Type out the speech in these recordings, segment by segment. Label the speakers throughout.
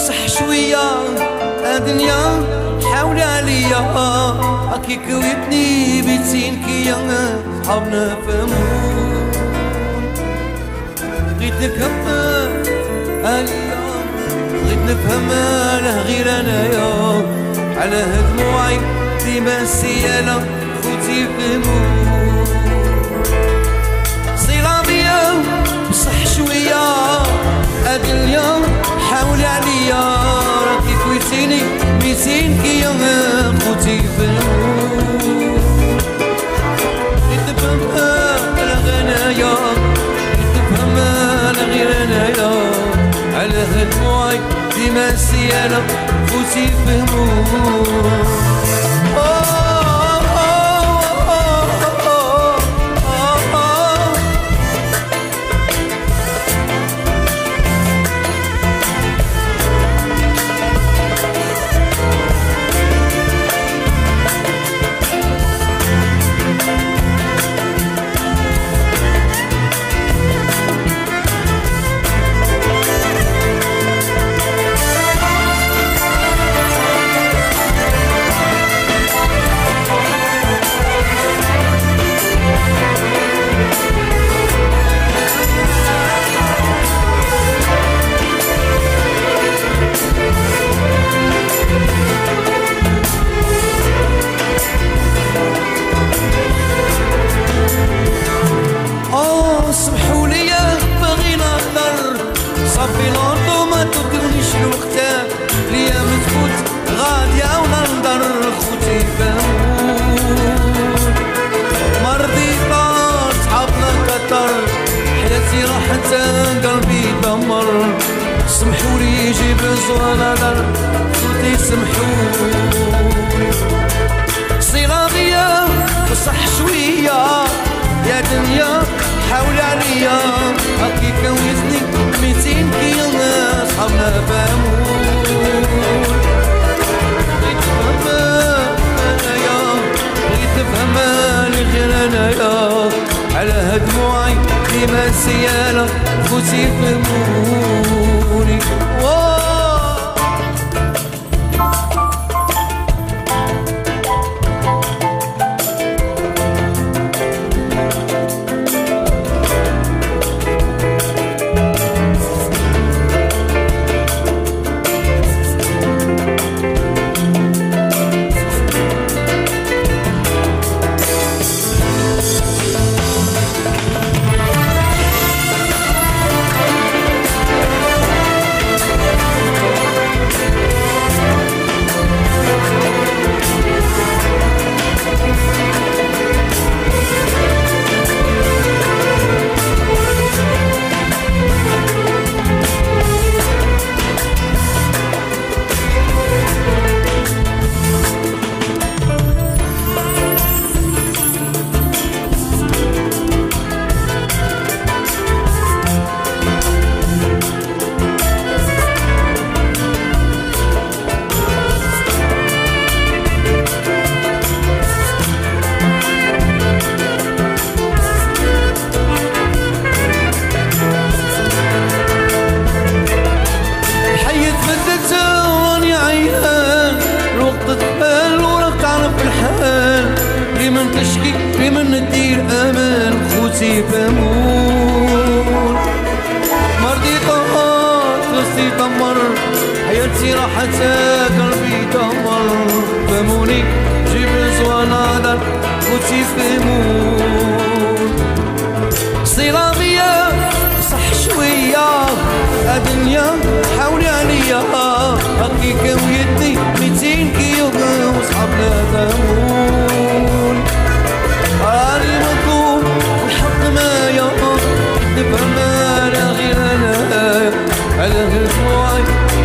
Speaker 1: بصح شوية الدنيا حاول عليا، هاكي كويتني بيتين كيا صحابنا فهمون. بغيت نفهم عليا، بغيت نفهم علاه غير انايا، على دموعي ديما سيالة خوتي فهمون. صيرا بيا بصح شوية الدنيا حاول عليا، راكي كويتيني 200 كيا خوتي فهمون. بغيت نفهم على غنايا، بغيت نفهم على غير انايا، على دموعي ديما سيالة خوتي فهمون. سمحوا لي باغي نهضر، صافي لونطو ما تدونيش الوقت، ليام تفوت غادية وننظر خوتي فهمون. مرضي طار صحابنا كتر، حياتي راحت قلبي دمر، سمحوا لي جيب زوان خوتي سمحوا لي. صيرا بيا بصح شوية يا دنيا حاول عليا، هاكي كويتني 200 كيلو صحابنا فهمون. بغيت نفهم انايا، بغيت نفهم اللي غير انايا، على دموعي ديما سيالة خوتي فهموني. لمن تشكي لمن ندير امان خوتي فهمون. مرضي طار غصتي دمر، حياتي راحت قلبي دمر، فهموني جيب زوان هذا خوتي فهمون. صيرا بيا صح شوية الدنيا حاولي عليا، هاكي كويتني 200 كيلو وصحابنا فهمون. راني مظلوم والحق معايا، نفهم على غير انا، على غير دموعي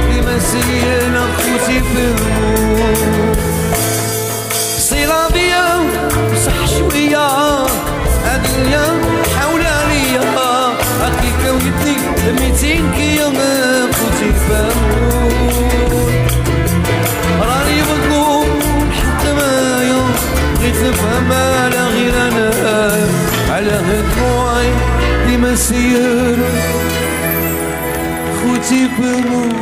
Speaker 1: ديما سيالة خوتي فهمون. صيرا بيا بصح شوية الدنيا حاول عليا، هاكي كويتني 200 كيلو خوتي فهمون. راني مظلوم الحق معايا، بغيت نفهم على غير انا، على دموعي ديما سيالة خوتي فهمون.